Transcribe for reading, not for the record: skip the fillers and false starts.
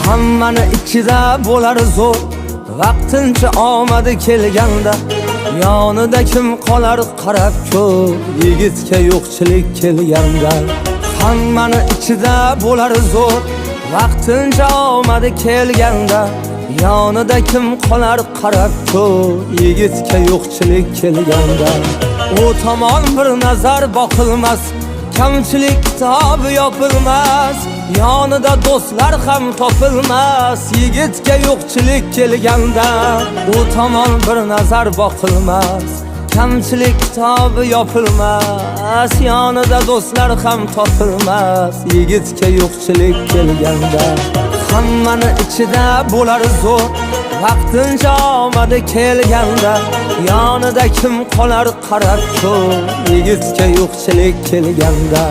Hammani ichida bo'lar zo'r, vaqtincha omadi kelganda. Yonida kim qolar qarab ko'r, yigitga yo'qchilik kelganda. Hammani ichida bo'lar zo'r, vaqtincha omadi kelganda. Yonida kim qolar qarab ko'r, yigitga yo'qchilik kelganda. U tomon bir nazar boqilmas, kamchilik kitobi yopilmas. Yonida do'stlar ham topilmas, yigitga yo'qchilik kelganda. U tomon bir nazar boqilmas, kamchilik kitobi yopilmas. Yonida do'stlar ham topilmas, yigitga yo'qchilik kelganda. Hammani ichida bo'lar zo'r, vaqtincha omadi kelganda. Yonida kim qolar qarab ko'r, yigitga yo'qchilik kelganda.